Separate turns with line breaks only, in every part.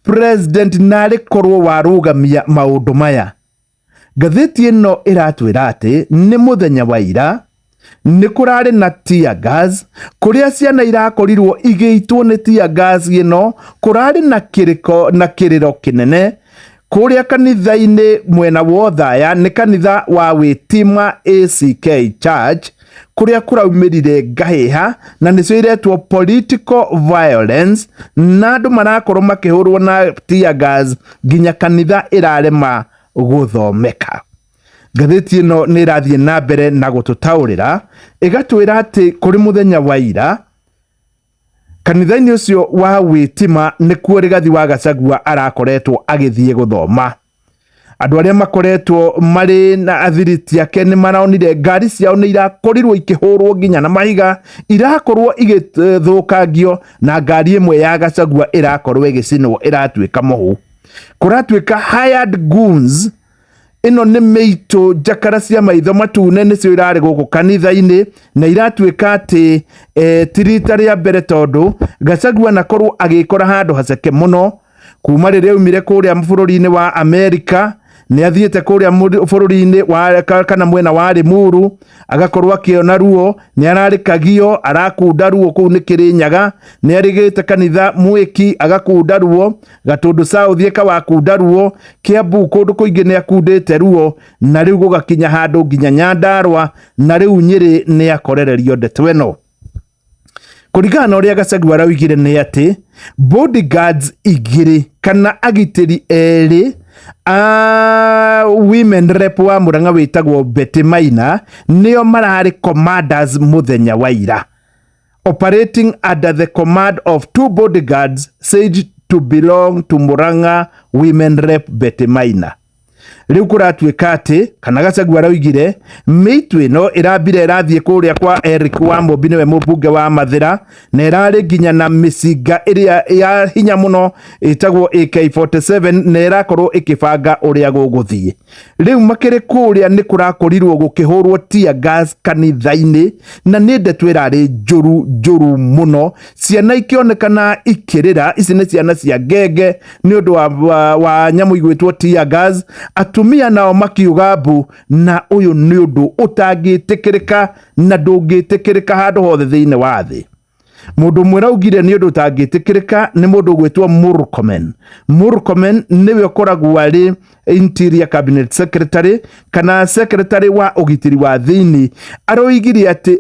President narĩ korwo warũgamia maũndũ maya. Ngathĩti ĩno ĩratwĩra atĩ nĩ mũthenya wa ira nĩ kũrarĩ na tear gas kũrĩa ciana irakorirwo igĩitwo nĩ tear gas ĩno. Kũrarĩ na kĩrĩko na kĩrĩro kĩnene kũrĩa kanitha-inĩ mwena wa Othaya, nĩ kanitha wa Wĩtima ACK Church, kũrĩa kũraumĩrire ngahĩha na nĩcio iretwo political violence, na andũ marakorwo makĩhũrwo na tear gas nginya kanitha ĩrarema gũthomeka. Ngathĩti ĩno nĩ ĩrathiĩ na mbere na gũtũtaũrĩra, ĩgatwĩra atĩ kũrĩ mũthenya wa ira kanitha-inĩ ũcio wa Wĩtima nĩkuo Rigathi wa Gachagua arakoretwo agĩthiĩ gũthoma. Andũ arĩa makoretwo marĩ na athiriti ake nĩ maronire ngari ciao nĩ irakorirwo ikĩhũrwo nginya na mahiga, irakorwo igĩthũkangio, na ngari ĩmwe ya Gachagua ĩrakorwo ĩgĩcinwo ĩratuĩka mũhu. Kũratuĩka hired goons, ĩno nĩ mĩitũ njakara cia maitho matune, nĩcio irarĩ gũkũ kanitha-inĩ, na iratuĩka atĩ ti rita rĩa mbere, tondũ Gachagua anakorwo agĩkora handũ haceke mũno kuma rĩrĩa aumire kũrĩa bũrũri-inĩ wa Amerika. Nĩ athiĩte kũrĩa bũrũri-inĩ wa kana mwena wa Limuru, agakorwo akĩona ruo, nĩ ararĩkagio, arakunda ruo kũu nĩ Kĩrĩnyaga. Nĩ arĩgĩte kanitha Mwĩki, agakunda ruo Gatũndũ South, ĩkawakunda ruo Kiambu, kũndũ kũingĩ nĩ akundĩte ruo, na rĩu gũgakinya handũ nginya Nyandarua, na rĩu Nyĩrĩ nĩ akorererio ndeto ĩno. Kũringana na ũrĩa Gachagua araugire nĩ atĩ bodyguards igĩrĩ kana agitĩri erĩ a women rep wa Murang'a wĩtagwo Betty Maina nĩo mararĩ commanders mũthenya wa ira, operating under the command of two bodyguards said to belong to Murang'a women rep Betty Maina. Rĩu kũratuĩka atĩ kana Gachagua araugire mĩitũ ĩno ĩrambire ĩrathiĩ kũrĩa kwa Eric wa Mũmbi, nĩwe mũmbunge wa Mathĩra, na ĩrarĩ nginya na mĩcinga ĩrĩa ya hinya mũno ĩtagwo AK47, na ĩrakorwo ĩkĩbanga ũrĩa gũgũthiĩ. Rĩu makĩrĩ kũrĩa nĩ kũrakorirwo gũkĩhũrwo tear gas kanitha-inĩ, na nĩ ndeto ĩrarĩ njũru njũru mũno, ciana ikĩonekana ikĩrĩra. Ici nĩ ciana cia ngenge nĩ ũndũ wa nyamũ igwĩtwo tear gas. Atumia nao makiuga mbu, na ũyũ nĩ ũndũ ũtangĩtĩkĩrĩka na ndũngĩtĩkĩrĩka handũ hothe thĩinĩ wa thĩ. Mũndũ ũmwe raugire nĩ ũndũ ũtangĩtĩkĩrĩka nĩ mũndũ ũgwĩtwo Murkomen. Murkomen nĩwe ũkoragwo arĩ Interior Cabinet Secretary kana secretary wa ũgitĩri wa thĩinĩ. Aroigire atĩ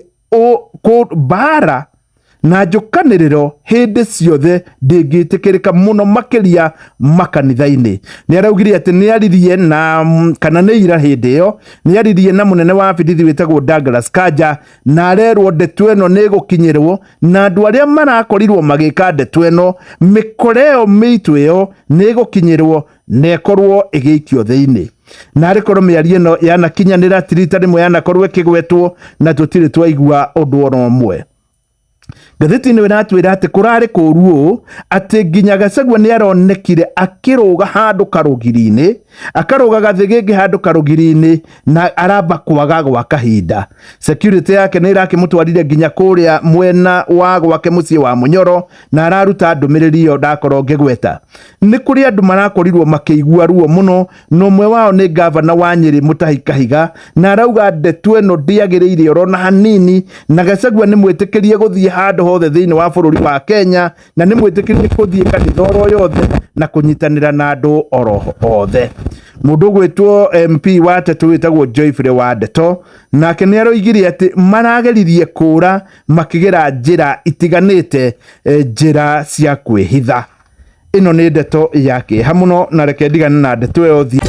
mbara na njũkanĩrĩro hĩndĩ ciothe ndĩngĩtĩkĩrĩka, mũno makĩria makanitha-inĩ. Nĩ araugire atĩ nĩ aririe na kana nĩ ira hĩndĩ ĩyo nĩ aririe na mũnene wa borithi wĩtagwo Douglas Kanja, na arerwo ndeto ĩno nĩ ĩgũkinyĩrwo, na andũ arĩa marakorirwo magĩka ndeto ĩno, mĩkora ĩyo, mĩitũ ĩyo nĩ ĩgũkinyĩrwo na ĩkorwo ĩgĩikio thĩinĩ. Na arĩ korwo mĩario ĩno yanakinyanĩra, ti rita rĩmwe yanakorwo ĩkĩgwetwo na tũtirĩ twaigua ũndũ ona ũmwe. Ngathĩti ĩno ĩratwĩra atĩ kũrarĩ kũũru ũũ atĩ nginya Gachagua nĩ aronekire akĩrũga handũ karũgiri-inĩ, akarũga gathĩgĩngĩ handũ karũgiri-inĩ, na aramba kwaga gwa kahinda. Security yake nĩ ĩrakĩmũtwarire nginya kũrĩa mwena wa gwake mũciĩ wa Mũnyoro, na araruta ndũmĩrĩri ĩyo ndakorwo ngĩgweta. Nĩ kũrĩ andũ marakorirwo makĩigua ruo mũno, na ũmwe wao nĩ ngavana wa Nyĩrĩ Mutahi Kahiga, na arauga ndeto ĩno ndĩagĩrĩire orona hanini, na Gachagua nĩ mwĩtĩkĩrie gũthiĩ handũ hothe thĩinĩ wa bũrũri wa Kenya, na nĩ mwĩtĩkĩrie gũthiĩ kanitha oro yothe na kũnyitanĩra na andũ oro othe. Mũndũ ũgwĩtwo MP wa Tetu wĩtagwo Geoffrey wa Ndeto nake nĩ aroigire atĩ marageririe kũra makĩgera njĩra itiganĩte, njĩra cia kwĩhitha. Ĩno nĩ ndeto ya kĩeha mũno, na reke ndigane na ndeto ĩyo thiĩ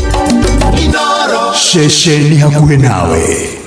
Ceceni hakuhĩ nawe.